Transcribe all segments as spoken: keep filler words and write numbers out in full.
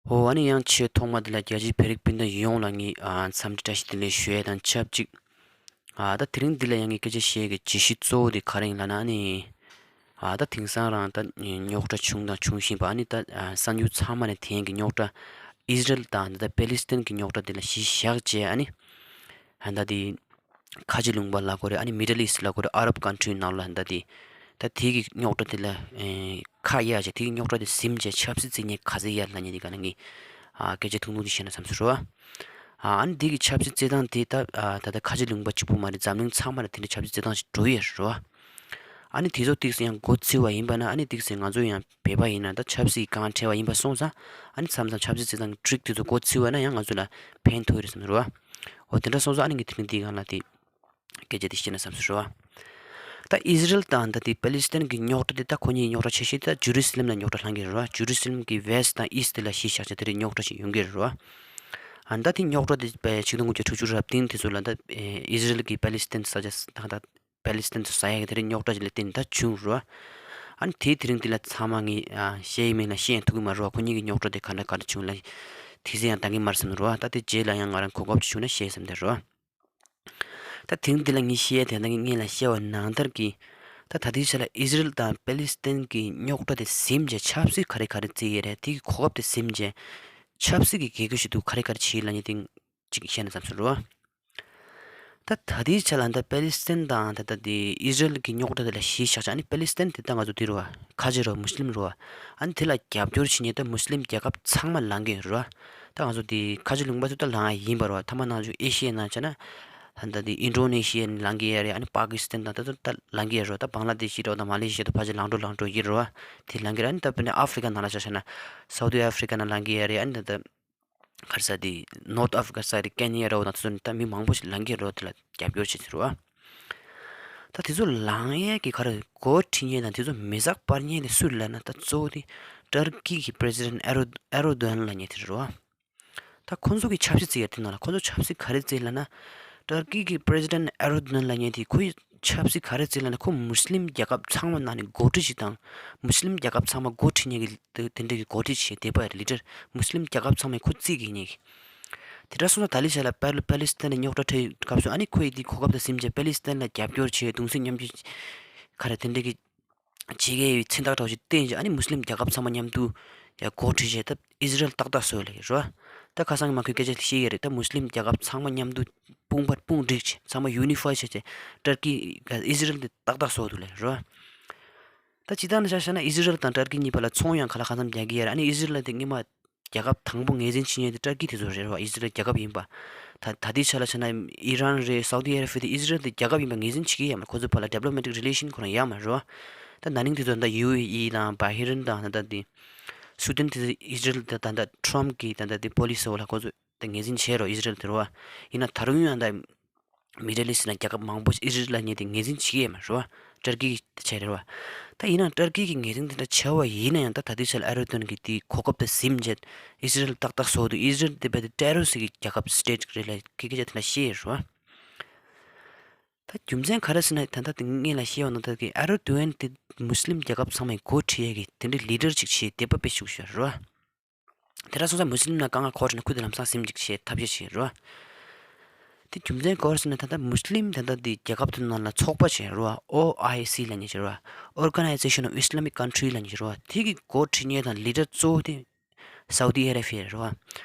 ཨོ་ཨ་ནི་ཡང་ཆེས་ཐོག་མ་འདི་ལ་རྒྱལ་སྤྱིའི་བོད་རིགས་སྤུན་ཟླ་ཡོངས་ལ་ངས་ཨ་འཚམས་འདྲི་བཀྲ་ཤིས་བདེ་ལེགས་ཞུ་ཡས་དང་ཆབས་ཅིག་ཨ་ད་དེ་རིང་འདི་ལ་ཡང་ངས་སྐད་ཆ་བཤད་ཀྱི་བརྗོད་གཞི་གཙོ་བོ་དེ་ག་རེ་ཡིན་ལབ་ན། ཨ་ནི་ཨ་ད་དེང་སང་རང་ད་རྙོག་དྲ་བྱུང་དང་འབྱུང་བཞིན་པ། ཨ་ནི་ད་ཨ་གསར་འགྱུར་ཚང་མ་ནས་ཐོན་གྱི་རྙོག་དྲ་ཨིས་རལ་དང་ད་པེ་ལི་སི་ཐན་གྱི་རྙོག་དྲ་འདི་ལ་གཞི་བཞག་བྱས། ཨ་ནི་ཨ་ད་དེ་ཁ་ཆེ་ལུང་པ་ལབ་དགོས་རེད། ཨ་ནི་མི་ཌལ་ཨིསྟ་ལབ་དགོས་རེད། ཨ་རབ་ཀན་ཊི་རི་ནང་ལ་ད་དེ་ད་དེ་གི་རྙོག་དྲ་དེ་ལ་ཨེ་ཁ་གཡར་བྱས། དེ་གི་རྙོག་དྲ་དེ་ཟིན་བྱས་ཆབ་སྲིད་བརྩི་མཁན་ག་ཚད་ཡོད་ལབ་མཁན་དེ་ག་ལ་ངས་ཨ་སྐད་ཆ་ཐུང་ཐུང་ཅིག་བཤད་ན་བསམ་སོང་རེད་བ། ཨ་ཨ་ནི་དེ་གི་ཆབ་སྲིད་བརྩི་སྟངས་དེ་ད་ཨ་ད་ལྟ་ཁ་ཆེ་ལུང་པ་གཅིག་པུ་མ་རེད། འཛམ་གླིང་ཚང་མ་ལ་དེ་འདྲའི་ཆབ་སྲིད་བརྩི་སྟངས་ཤིག་འགྲོ་ཡི་རེད་བ། ཨ་ནི་དེ་ཚོ་ཏོག་ཙམ་ཡང་མགོ་ཚོས་པ་ཡིན་པ་ན། ཨ་ནི་ཏོག་ཙམ་ང་ཚོ་ཡང་བོད་པ་ཡིན་ན་ད་ཆབ་སྲིད་སྒང་ཁྲལ་བ་ཡིན་པ་སོང་ཙང་། ཨ་ནི་མཚམས་མཚམས་ཆབ་སྲིད་བརྩི་སྟངས་ཀྱི་ཊིག་དེ་ཚོ་མགོ་ཚོས་པ་ན་ཡང་ང་ཚོ་ལ་ཕན་ཐོགས་ཡོད་རེད་བསམ་རེད་བ། འོ་དེ་འདྲ་སོང་ཙང་ཨ་ནི་ངས་དེ་རིང་འདི་སྒང་ལ་དེ་སྐད་ཆ་དེ་བཤད་ན་བསམ་སོང་རེད་བ། ད་ཨིས་རལ་དང་ད་དེ་པེ་ལི་སི་ཐན་གྱི་རྙོག་དྲ་དེ་ད་ཁོ་གཉིས་རྙོག་དྲ་ཆེ་ཤོས་ད་ཇུ་རུ་སི་ལེམ་ལ་རྙོག་དྲ་ལངས་ཀྱི་རེད་བ། ཇུ་རུ་སི་ལེམ་གྱི་ཝེ་སི་ཊི་དང་ཨིསི་ཊི་དེ་ལ་གཞི་བཞག་བྱས་དེ་རིང་རྙོག་དྲ་ཞིག་ཡོང་གི་རེད་བ། ཨ་ད་དེ་རྙོག་དྲ་དེ་པེ་ཆིག་སྟོང་དགུ་བརྒྱ་དྲུག་ཅུ་རེ་བདུན་དེ་ཚོ་ལ་ད་ཨིས་རལ་གྱིས་པེ་ལི་སི་ཐན་ས་ཆ་ད་ད་པེ་ལི་སི་ཐན་དུ་ཟ་ཡག་གི་དེ་རིང་རྙོག་དྲ་ཅིག་ལ་བརྟེན་ད་བྱུང་རོ། ཨ་ནི་དེའི་དེ་རིང་འདི་ལ་ཚང་མ་ངས་ཨ་བཤད་ཡི་མིན་ལ་བཤད་ཡང་ཐུབ་ཀྱི་མ་རེད་བ། ཁོ་གཉིས་ཀྱི་རྙོག་དྲ་དེ་ག་འདྲ་ག་འདྲ་བྱུང་ལ་དེ་ཚོ་ཡང་འདང་གི་མ་རེད་བསམ་རོ། ད་དེ་རྗེས་ལ་ཡང་ང་རང་གོ་སྐབས་ཅིག་བྱུང་ན་བཤད་བསམ་དེ་རོ། ད་དེ་རིང་འདི་ལ་ངས་བཤད་ཡ་དེ་ད་ངས་སྔོན་ལ་བཤད་པ་ནང་ལྟར་གྱི་ད་ད་ལྟའི་ཆ་ལ་ཨི་ཟི་རེལ་དང་པེ་ལི་སི་ཐན་གྱི་རྙོག་དྲ་དེ་ཟིན་བྱས་ཆབ་སྲིད་ག་རེ་ག་རེ་བརྩི་ཡི་རེད། དེ་གི་གོ་སྐབས་དེ་ཟིན་བྱས་ཆབ་སྲིད་ཀྱི་རྒྱལ་ཁབ་ཞིག་ཏུ་ག་རེ་ག་རེ་བྱེད་ཡི་ལབ་མཁན་དེ་གཅིག་བཤད་ན་བསམ་སོང་རོ། ད་ད་ལྟའི་ཆ་ལ་ད་པེ་ལི་སི་ཐན་དང་ད་ལྟ་དེ་ཨི་ཟི་རེལ་གྱི་རྙོག་དྲ་དེ་ལ་གཞི་བཞག་ཆ། ཨ་ནི་པེ་ལི་སི་ཐན་དེ་ད་ང་ཚོ་དེ་རུ་བ་ཁ་ཆེ་རུ་བ་མུ་སི་ལིམ་རུ་བ། ཨ་ནི་དེ་ལ་རྒྱབ་སྐྱོར་བྱེད་མཁན་ད་མུ་སི་ལིམ་རྒྱལ་ཁབ་ཚང་མ་ལངས་ཀྱི་རུ་བ། ད་ང་ཚོ་དེ་ཁ་ཆེ་ལུང་པ་ཚོ་ད་ལངས་ཡ་ཡིན་པ་རུ་བ། ཐ་མ་ནང་ཆོས་ཨེ་ཤི་ཡའི་ནང་བྱས་ན་ད་ལྟ་དེ་ཨིན་ཌོ་ནེ་ཤི་ཡ་ནས་ལངས་ཀྱི་ཡ་རེད། ཨ་ནི་པ་ཀི་སི་ཐན་དང་ད་ཚོ་ད་ལངས་ཀྱི་ཡ་རུ་བ། ད་བང་ལ་དེ་ཤི་རུ་བ་དང་མ་ལེ་ཤི་ཡ་དང་ཕལ་ཆེར་ལངས་འགྲོ་ལངས་འགྲོ་ཡིན་རུ་བ། དེ་ལངས་ཀྱི་རེད། ཨ་ནི་ད་དཔེར་ན་ཨ་ཧྥི་རི་ཀ་ནང་ལ་ཆ་བཞག་ན་སའུ་ཏི་ཨ་ཧྥི་རི་ཀ་ནང་ལངས་ཀྱི་ཡ་རེད། ཨ་ནི་ད་ལྟ། ག་རེ་ཟེར་དེ་ནོར་ཐི་ཨ་ཧྥི་རི་ཀ་ས་དེ་ཀེན་ཡ་རོ་དང་དེ་ཚོ་ནི་ད་མི་མང་པོ་ཞིག་ལངས་ཀྱི་རོ། དེ་ལ་རྒྱབ་སྐྱོར་བྱེད་ཚུལ་རོ། ད་དེ་ཚོ་ལངས་ཡས་ཀྱི་ག་རེ་འགོ་ཁྲིད་མཁན་དང་དེ་ཚོ་མི་ཚགས་སྤར་མཁན་དེ་སུ་རེད་ལབ་ན། ད་གཙོ་བོ་དེ་ཏར་ཀི་གི་པི་རེ་སི་ཌེན་ཊི་ཨེ་རོ་ཨེ་རོ་དོན་ལབ་མཁན་དེ་རེད་རོ། ད་ཁོ་ཚོ་གི་ཆབ་སྲིད་བརྩི་ཡ་དེ་ནང་ལ་ཁོ་ཚོ་ཆབ་སྲིད་ག་རེ་བརྩི་ལབ་ན། ཏར་ཀི་གི་པི་རེ་སི་ཌེན་ཊི་ཨེ་རོ་དོན་ལབ་མཁན་དེ་ཁོའི་ཆབ་སྲིད་ག་རེ་བརྩི་ལབ་ན། ཁོ་མུ་སི་ལིམ་རྒྱལ་ཁབ་ཚང་མ་ནང་ནས་འགོ་ཁྲིད་ཅིག་དང་མུ་སི་ལིམ་རྒྱལ་ཁབ་ཚང་མ་འགོ་ཁྲིད་མཁན་གྱི་དེ་དེ་འདྲ་གི་འགོ་ཁྲིད་བྱེད་བསྡད་པ་ལི་ཌར། མུ་སི་ལིམ་རྒྱལ་ཁབ་ཚང་མས་ཁོ་བརྩི་གི་ཡིན་ནི། དེ་འདྲ་སོང་ཙང་ད་ལི་ཆ་ལ་པེ་པེ་ལི་སི་ཐན་ལ་རྙོག་དྲ་འཕྲད་སྐབས་སུ་ཨ་ནི་ཁོ་ཡི་དེ་གོ་སྐབས་དང་ཟིན་བྱས་པེ་ལི་སི་ཐན་ལ་རྒྱབ་སྐྱོར་བྱེད། གདུང་སེམས་མཉམ་སྐྱེད་ག་རེ་དེ་འདྲ་གི་བྱེད་མཁན་ཡི་མཚན་རྟགས་འདྲ་བོ་ཞིག་བསྟན་བྱས་ཨ་ནི་མུ་སི་ལིམ་རྒྱལ་ཁབ་ཚང་མ་མཉམ་དུ་ཡ་འགོ་ཁྲིད་བྱས་ད་ཨི་ཟི་རེལ་ཏག་ཏག་བཟོ་ལེ་རོ། ད་ཁ་སང་གི་མ་ཁོས་སྐད་ཆ་བཤད་ཡོད་རེད། ད་མུ་སི་ལིམ་རྒྱལ་ཁབ་ཚང་མ་མཉམ་དུ་དཔུང་པ་དཔུང་སྒྲིག་བྱས་ཚང་མ་ཡུ་ནི་ཕའི་བྱས་བྱས་ཏར་ཀི་ཨི་ཟི་རེལ་དེ་ཏག་ཏག་བཟོ་འདུག་ལེ་རོ། ད་སྤྱིར་བཏང་ནས་ཆ་བཞག་ན་ཨི་ཟི་རེལ་དང་ཏར་ཀི་གཉིས་བར་ལ་ཚོང་ཡང་ཁ་ལག་གང་འཚམ་རྒྱག་གི་ཡོད་རེད། ཨ་ནི་ཨི་ཟི་རེལ་དེ་སྔོན་མ་རྒྱལ་ཁབ་དང་པོ་ངོས་འཛིན་བྱེད་མཁན་དེ་ཏར་ཀི་དེ་ཚོ་རེད་བ། ཨི་ཟི་རེལ་རྒྱལ་ཁབ་ཡིན་པ། ད་ད་ལྟའི་ཆ་ལ་ཆ་ན་ཨི་རན་རེད། སའུ་ཏི་ཨ་ར་བྷི་ཡ་རེད། ཨི་ཟི་རེལ་དེ་རྒྱལ་ཁབ་ཡིན་པ་ངོས་འཛིན་བྱེད་ཀྱི་ཡོད་མ་རེད། ཁོ་ཚོ་བར་ལ་ཌི་པི་ལོ་མེ་ཊིག་རི་ལེ་ཤན་ཁོ་རང་ཡོད་མ་རེད་བ། ད་ན་ནིང་དེ་ཚོ་ད་ཡུ་ཨེ་ཨི་དང་བྷ་ཧི་རན་དང་ད་ལྟ་དེ་སུ་དན་དེ་ཚོ་ཨི་ཟི་རེལ་དེ་ད་ལྟ་ཊམ་གི་ད་ལྟ་དེ་པོ་ལི་སི་འོག་ལ་ཁོ་ཚོ་ད་ངོས་འཛིན་བྱས་རོ། ཨི་ཟི་རེལ་དེ་རོ་བ། ཡིན་ན་ད་རུང་ཡང་ད་མི་ཌལ་ཨིསི་ལ་རྒྱལ་ཁབ་མང་པོ་ཨི་ཟི་རེལ་ལ་ཉེ་དེ་ངོས་འཛིན་བྱེད་ཀྱི་ཡོད་མ་རེད་བ། ཏར་ཀི་བྱས་རེད་བ། ད་ཡིན་ན་ཏར་ཀི་གི་ངོས་འཛིན་དེ་འདྲ་བྱས་པ་ཡིན་ན་ཡང་ད་ད་ལྟའི་ཆ་ལ་ཨེར་ཌོ་གྷན་གྱིས་དེའི་གོ་སྐབས་དེ་ཟིན་བྱས་ཨི་ཟི་རེལ་ཏག་ཏག་བཟོ་འདུག་ཨི་ཟི་རེལ་དེ་རྦད་དེ་ཊེ་རོ་རི་སི་ཊི་གི་རྒྱལ་ཁབ་སི་ཊེ་ཊི་རེད་ལབ་ཀྱི་སྐད་ཆ་དེ་འདྲ་བཤད་ཡོད་རེད་བ། ད་རྒྱུ་མཚན་ག་རེ་ཟེར་ན་ད་ལྟ་དེ་སྔོན་ལ་བཤད་པ་ནང་ལྟར་གྱི་ཨེར་ཌོ་གྷན་དེ་མུ་སི་ལིམ་རྒྱལ་ཁབ་ཚང་མའི་འགོ་ཁྲིད་ཡས་ཀྱི་དེ་འདྲའི་ལི་ཌར་ཅིག་བྱས་བསྡད་པ་དཔེ་ཤུགས་ཤིག་རེད་བ། དེ་འདྲ་སོང་ཙང་མུ་སི་ལིམ་ནང་དཀའ་ངལ་འཁོར་བྱུང་ན་ཁོས་དེ་ལམ་སང་ཟིན་ཅིག་བྱེད་ཐབས་ཤེས་བྱེད་རོ། དེ་རྒྱུ་མཚན་ག་རེ་ཟེར་ན་ད་ལྟ་མུ་སི་ལིམ་ད་ལྟ་དེ་རྒྱལ་ཁབ་དེ་ནང་ལ་ཚོགས་པ་བྱེད་རོ། ཨོ་ཨའི་སི་ལབ་མཁན་བྱེད་རོ། Organization of Islamic Country ལབ་མཁན་བྱེད་རོ། དེ་གི་འགོ་ཁྲིད་མཁན་དང་ལི་ཌར་གཙོ་བོ་དེ་སའུ་ཏི་ཨ་ར་བྷི་ཡ་རེད་བ།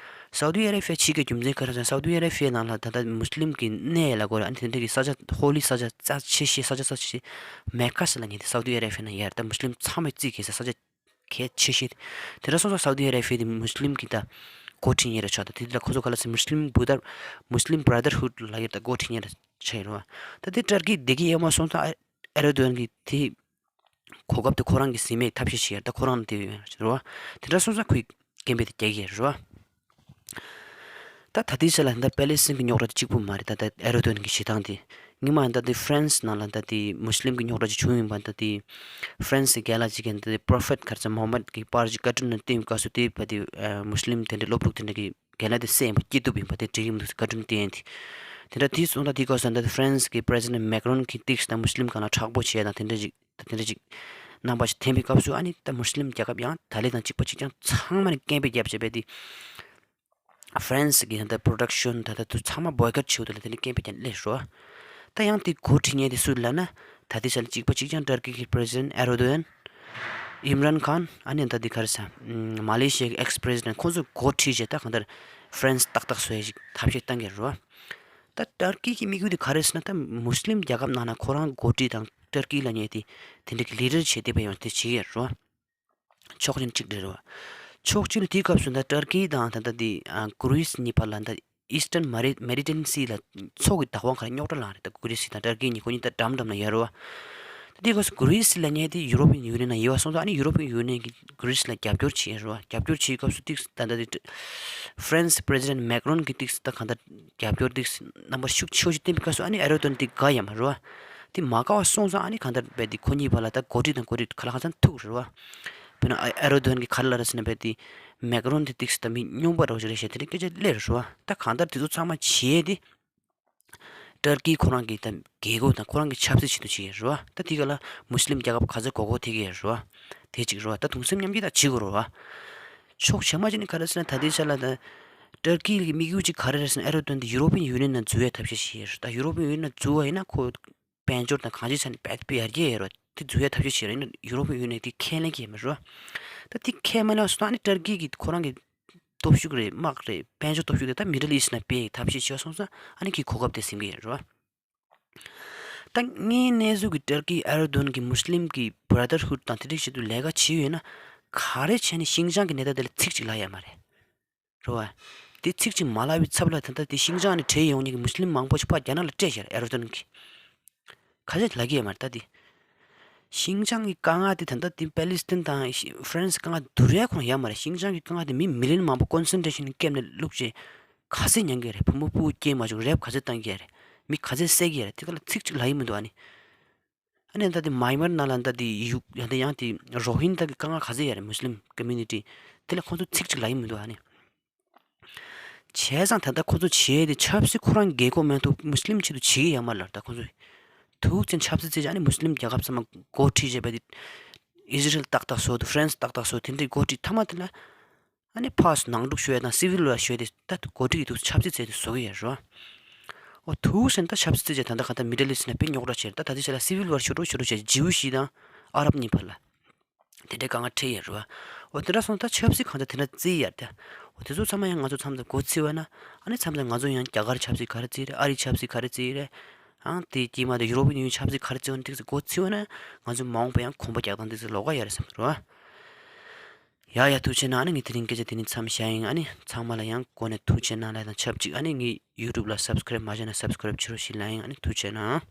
སའུ་ཏི་ཨ་ར་བྷི་ཡ་བྱེད་ཀྱི་རྒྱུ་མཚན་ག་རེ་ཟེར་ན་སའུ་ཏི་ཨ་ར་བྷི་ཡ་ནང་ལ་ད་ལྟ་མུ་སི་ལིམ་གྱི་གནས་ལ་གོ་ར་ཨ་ནི་དེ་འདྲ་གི་ས་ཆ་ཧོ་ལི་ས་ཆ་རྩ་ཆེ་ཤོས་ས་ཆ་རྩ་ཆེ་ཤོས་མེ་ཀ་ཟེར་ལབ་མཁན་དེ་སའུ་ཏི་ཨ་ར་བྷི་ཡ་ནང་ཡོད་རེད། ད་མུ་སི་ལིམ་ཚང་མས་རྩིས་གལ་ཆེ་ས་ཆ་གལ་ཆེ་ཤོས་དེ། དེ་འདྲ་སོང་ཙང་སའུ་ཏི་ཨ་ར་བྷི་ཡ་དེ་མུ་སི་ལིམ་གྱི་ད་འགོ་ཁྲིད་མཁན་རེད་ཆགས། ད་དེ་ལ་ཁོ་ཚོ་ག་ལ་ཟེར་མུ་སི་ལིམ་བྷུ་དར་མུ་སི་ལིམ་བྷ་ར་དར་ཧུད་ལབ་ཡོད། ད་འགོ་ཁྲིད་མཁན་རེད་ཆགས་ཡོད་རེད་བ། ད་དེ་ཏར་ཀི་བདེ་སྐྱིད་ཡོད་མ་སོང་ཙང་ཨེར་ཌོ་གྷན་གྱིས་དེ་གོ་སྐབས་དེ་ཁོ་རང་གིས་ཟིན་པའི་ཐབས་ཤེས་བྱས་ཡོད་རེད། ད་ཁོ་རང་དེ་རེད་བ། དེ་འདྲ་སོང་ཙང་ཁོས་སྐད་འབོད་དེ་རྒྱག་གི་ཡོད་རེད་བ། ད་ད་ལྟའི་ཆ་ལ་ད་པེ་ལི་སི་ཐན་གྱི་རྙོག་དྲ་དེ་གཅིག་པུ་མ་རེད། ད་ད་ཨེར་ཌོ་གྷན་གྱི་བྱེད་སྟངས་དེ། སྔོན་མ་ད་དེ་ཧྥ་རན་སི་ནང་ལ་ད་དེ་མུ་སི་ལིམ་གྱི་རྙོག་དྲ་ཅིག་བྱུང་ཡིན་པ། ད་དེ་ཧྥ་རན་སི་གི་རྒན་ལགས་ཅིག་གིས་ད་དེ་པོ་རོ་ཕེཊ་ག་རེ་ཟེར་མོ་ཧམ་མད་ཀྱི་པར་ཅིག་ཀར་ཊུན་ནང་བསྟན་པའི་སྐབས་སུ་དེ་བ་དེ་མུ་སི་ལིམ་དེ་འདྲའི་སློབ་ཕྲུག་དེ་འདྲ་གི་རྒན་ལགས་དེ་བསད་ཡིན་པ་སྐྱིད་སྡུག་ཡིན་པ་དེ་འགྲིག་གི་མི་འདུག་ཟེར་ཀར་ཊུན་བསྟན་ཡིན་དེ། དེ་འདྲ་དེ་སོང་ཙང་དེ་སྐབས་སུ་ད་ཧྥ་རན་སི་གི་པི་རེ་སི་ཌེན་ཊི་མེག་རོན་གྱིས་ཏོག་ཙམ་ད་མུ་སི་ལིམ་སྒང་ལ་དྲག་པོ་བྱས་དང་དེ་འདྲ་ཅིག་ད་དེ་འདྲ་ཅིག་ རྣམ་པ་ཞིག་འཐེན་པའི་སྐབས་སུ་ཨ་ནི་ད་མུས་ལིམ་རྒྱལ་ཁབ་ཡང་ད་ལི་དང་གཅིག་པ་གཅིག་རྐྱང་ཚང་མ་ནི་སྐད་འབོད་བརྒྱབ་བྱས་པས་དེ། ཧྥ་རན་སི་གི་ད་ལྟ་པྲོ་ཌག་ཤན་ད་ལྟ་དུ་ཚང་མ་བོའི་ཀོཊ་བྱེད་འདུག་ལ། དེ་ནི་སྐད་འབོད་ཀྱང་སླེབས་རོ། ད་ཡང་དེ་འགོ་ཁྲིད་མཁན་དེ་སུ་ལབ་ན། ད་དེ་ས་ལ་གཅིག་པ་གཅིག་རྐྱང་ཏར་ཀི་གི་པྲེ་སི་ཌེན་ཨེར་རྡོ་གྷན། ཨིམ་རན་ཁཱན། ཨ་ནི་ད་དེ་ག་རེ་ཟ། མ་ལེ་ཤི་ཡའི་ཨེག་སི་པྲེ་སི་ཌེན་ཁོང་ཚོ་འགོ་ཁྲིད་བྱས་ད་གང་ལྟར་ཧྥ་རན་སི་ཏག་ཏག་བཟོ་ཡ་ཞིག་ཐབས་ཤེས་བཏང་གི་རེད་བ། ད་ཏར་ཀི་གི་དམིགས་ཡུལ་དེ་ག་རེ་ཟེར་ན། ད་མུས་ལིམ་རྒྱལ་ཁབ་ནང་ན་ཁོ་རང་འགོ་ཁྲིད་དང་ཏར་ཀི་ལབ་མཁན་དེ་དེ་འདྲ་གི་ལི་ཌར་བྱས་བསྡད་པ་ཡང་དེ་བྱེད་ཀྱི་རེད་བ། ཕྱོགས་གཅིག་ནས་གཅིག་སྒྲིལ་རེད་བ། ཕྱོགས་གཅིག་ནས་དེའི་སྐབས་སུ་ད་ཏར་ཀི་དང་ད་ལྟ་དེ་ཨ་གྷི་རིས་གཉིས་བར་ལ་ད་ཨི་སི་ཊརན་མེ་ཌི་ཊེ་རེ་ནི་སི་ལ་མཚོ་གི་བདག་དབང་ཁ་ར་རྙོག་དྲ་ལངས་རེད། ད་གྷི་རིས་དང་ཏར་ཀི་གཉིས་ཁོ་གཉིས་ད་འགྲམ་འགྲམ་ལ་ཡོད་རེད་བ། ད་དེའི་སྐབས་སུ་གྷི་རིས་ལབ་མཁན་དེ་ཡུ་རོ་པི་ཡན་ཡུ་ནི་ཡན་ནང་ཡོད་པ་སོང་ཙང་ཨ་ནི་ཡུ་རོ་པི་ཡན་ཡུ་ནི་ཡན་གྱིས་གྷི་རིས་ལ་རྒྱབ་སྐྱོར་བྱེད་ཡོད་རེད་བ། རྒྱབ་སྐྱོར་བྱེད་སྐབས་སུ་ཏིག་ད་ལྟ་དེ་ཧྥ་རན་སི་པྲེ་སི་ཌེན་མེག་རོན་གྱིས་ཏིག་ད་གང་ལྟར་རྒྱབ་སྐྱོར་ཏིག་རྣམ་པ་ཤུགས་ཆེ་ཤོས་ཤིག་བསྟན་པའི་སྐབས་སུ་ཨ་ནི་ཨེར་རྡོ་གྷན་དེ་དགའ་ཡོད་མ་རེད་བ། དེ་མ་དགའ་བ་སོང་ཙང་ཨ་ནི་གང་ལྟར་རྦད་དེ་ཁོ་གཉིས་བར་ལ་ད་འགོ་ཁྲིད་དང་འགོ་ཁྲིད་ཁ་ལ་ཁ་ཚང་ཐུག་རེད་བ། དཔེར་ན་ཨ་ཨེར་རྡོ་གྷན་གྱིས་ག་རེ་ལབ་རེད་ཟེར་ན། རྦད་དེ་མེག་རོན་དེ་ཏིག་ད་མི་རྙོག་པ་རོ་ཞིག་རེད་ཞེས་དེ་འདྲའི་སྐད་ཆ་སླེབས་རེད་བ། ད་གང་ལྟར་དེ་ཚོ་ཚང་མ་བྱས་ཏེ། ཏར་ཀི་ཁོ་རང་གི་ད་རྒྱལ་སྒོ་དང་ཁོ་རང་གི་ཆབ་སྲིད་ཆེད་དུ་བྱེད་ཀྱི་རེད་བ། ད་དེ་ག་ལ་མུས་ལིམ་རྒྱལ་ཁབ་ག་ཚོད་མགོ་སྐོར་ཐེབས་ཀྱི་རེད་བ། དེ་གཅིག་རེད་བ། ད་གདུང་སེམས་མཉམ་སྐྱེད་ད་བྱེད་དགོས་རེད་བ། ཕྱོགས་གཞན་མ་ཅིག་ནས་ག་རེ་ཟེར་ན། ད་ལྟའི་ཆ་ལ་ད་ཏར་ཀི་གི་དམིགས་ཡུལ་ཅིག་ག་རེ་རེད་ཟེར་ན། ཨེར་རྡོ་གྷན་དེ་ཡུ་རོ་པི་ཡན་ཡུ་ནི་ཡན་ནང་འཛུལ་ཡའི་ཐབས་ཤེས་བྱེད་ཀྱི་རེད། ད་ཡུ་རོ་པི་ཡན་ཡུ་ནི་ཡན་ནང་འཛུལ་བ་ཡིན་ན་ཁོ་དཔལ་འབྱོར་དང་གང་ཅིའི་ཆ་ནས་དཔེ་དཔེ་ཡར་རྒྱས་ཡོད་རེད། དེ་འཛུལ་ཡའི་ཐབས་ཤེས་བྱེད་རེད། ཡིན་ན་ཡུ་རོ་པི་ཡན་ཡུ་ནི་ཡན་དེ་ཁས་ལེན་གྱི་ཡོད་མ་རེད་བ། ད་དེ་ཁས་མ་ལེན་པ་སོང་ཙང་ཨ་ནི་ཏར་ཀི་གི་ཁོ་རང་གི་སྟོབས་ཤུགས་རེད། དམག་རེད། དཔལ་འབྱོར་སྟོབས་ཤུགས་དེ་ད་མི་ཌལ་ཨི་སི་ཊི་ནང་སྤེལ་ཐབས་ཤེས་བྱས་སོང་ཙང་ཨ་ནི་ཁོའི་གོ་སྐབས་དེ་ཟིན་གྱི་ཡོད་རེད་བ། ད་དངོས་གནས་ཚུལ་གྱི་ཏར་ཀི་ཨེར་རྡོ་གྷན་གྱིས་མུས་ལིམ་གྱི་བྷ་ར་དར་ཧུད་དང་དེ་འདྲའི་ཆེད་དུ་ལས་ཀ་བྱས་ཡོད་ན། ག་རེ་བྱས་ནས་ཤིན་ཅང་གི་གནས་སྟངས་དེ་ལ་ཚིག་གཅིག་ལབ་ཡོད་མ་རེད། རེད་བ། དེ་ཚིག་གཅིག་མ་ལབ་པའི་ཚབ་ལ་ད་ལྟ་དེ་ཤིན་ཅང་ནས་བྲོས་ཡོང་མཁན་གྱི་མུས་ལིམ་མང་པོ་ཞིག་ཕར་རྒྱ་ནག་ལ་སྤྲད་བཞག་རེད། ཨེར་རྡོ་གྷན་གྱིས། ག་ཚོད་ལབ་ཀྱི་ཡོད་མ་རེད་ད་དེ། ཤིན་ཅང་གི་དཀའ་ངལ་དེ་ད་ལྟ་དེ་པེ་ལི་སི་ཐན་དང་ཧྥ་རན་སི་དཀའ་ངལ་བསྡུར་ཡ་ཁོ་རང་ཡོད་མ་རེད། ཤིན་ཅང་གི་དཀའ་ངལ་དེ་མི་མི་ལི་ཡན་མང་པོ་ཀོན་སེན་ཊྲེ་ཤན་ཀེམ་ནང་བླུགས་བྱས་ག་ཚོད་མྱངས་ཀྱི་རེད། བུ་མོ་སྤུ་གུ་སྐྱེས་མ་བཅུག་རེབ་ག་ཚོད་བཏང་གི་རེད། མི་ག་ཚོད་བསད་ཀྱི་རེད། དེ་ག་ལ་ཚིག་གཅིག་ལབ་ཀྱི་མི་འདུག་ཨ་ནི། ཨ་ནི་ད་དེ་མཱན་མར་ནང་ལ་ད་དེ་ཡུག་ཡང་དེ་ཡང་དེ་རོ་ཧིན་ཇཱ་གི་དཀའ་ངལ་ག་ཚོད་ཡོད་རེད། མུས་ལིམ་ཀོ་མིའུ་ནི་ཊི་དེ་ལ་ཁོང་ཚོ་ཚིག་གཅིག་ལབ་ཀྱི་མི་འདུག་ཨ་ནི། བྱས་ཙང་ད་ལྟ་ཁོ་ཚོ་བྱས་ཏེ་ཆབ་སྲིད་ཁོ་རང་རྒྱལ་ཁོངས་མ་གཏོགས་མུས་ལིམ་ཆེད་དུ་བྱེད་ཀྱི་ཡོད་མ་རེད་ལབ། ད་ཁོ་ཚོས་ཐུག་ཙམ་ཆབ་སྲིད་བྱས་ཙང་ཨ་ནི་མུས་ལིམ་རྒྱལ་ཁབ་ཚང་མ་འགོ་ཁྲིད་བྱས་པ་དེ། ཨི་ཟི་རེལ་ཏག་ཏག་བཟོ་འདུག་ཧྥ་རན་སི་ཏག་ཏག་བཟོ། དེ་འདྲའི་འགོ་ཁྲིད་མཐའ་མ་དེ་ལ་ཨ་ནི་ཕར་ནང་འཁྲུག་ཤོར་ཡ་དང་སི་ཝིལ་ཝར་ཤོར་ཏེ་ད་འགོ་ཁྲིད་ཀྱི་ཐུག་ཆབ་སྲིད་བྱས་ཏེ་བཟོ་གི་ཡོད་རེད། འོ་ཐུག་ཟིན་ད་ཆབ་སྲིད་བྱས་ད་ལྟ་གང་ལྟར་མི་ཌལ་ཨི་སི་ཊི་ནང་དཔེ་རྙོག་དྲ་བྱས་རེད། ད་ད་ལྟའི་ཆ་ལ་སི་ཝིལ་ཝར་ཤོར་འགྲོ་ཤོར་འགྲོ་བྱས་ཇིའུ་ཤི་དང་ཨ་རབ་གཉིས་བར་ལ། དེ་འདྲའི་དཀའ་ངལ་འཕྲད་ཡོད་རེད་བ། འོ་དེ་འདྲ་སོང་ད་ཆབ་སྲིད་གང་ལྟར་དེ་འདྲ་བརྩི་ཡ་རེད་དེ། འོ་དེ་ཚོ་ཚང་མ་ཡང་ང་ཚོ་མཚམས་མཚམས་མགོ་ཚོས་པ་ན། ཨ་ནི་མཚམས་མཚམས་ང་ཚོ་ཡང་རྒྱ་གར་ཆབ་སྲིད་ག་རེ་བརྩི་རེད། ཨ་རིའི་ཆབ་སྲིད་ག་རེ་བརྩི་རེད། ཨང་དེ་དཀྱིལ་མ་དེ་ཡུ་རོབ་ཡུ་ནི་ཡན་ཆབ་སྲིད་ག་རེ་བརྩི་བ་ནི་ཏོག་ཙམ་མགོ་ཚོས་པ་ན། ང་ཚོ་མ་འོངས་པ་ཡང་གོམ་པ་རྒྱག་སྟངས་ཏོག་ཙམ་ལོགས་ཀ་ཡོད་རེད་བསམ་གི་རེད་བ། ཡ་ཡ་ཐུགས་རྗེ་གནང་། ཨ་ནི་ངས་དེ་རིང་སྐད་ཆ་དེ་ནས་མཚམས་བཞག་ཡིན། ཨ་ནི་ཚང་མ་ལ་ཡང་གོ་ནས་ཐུགས་རྗེ་གནང་ལབ་དང་ཆབས་ཅིག་ཨ་ནི་ངའི་ཡུ་ཊུབ་ལ་སབ་སི་ཀ་རེབ་མ་བྱས་ན་སབ་སི་ཀ་རེབ་བྱེད་རོགས་ཞེས་ལབ་ཡིན། ཨ་ནི་ཐུགས་རྗེ་གནང་།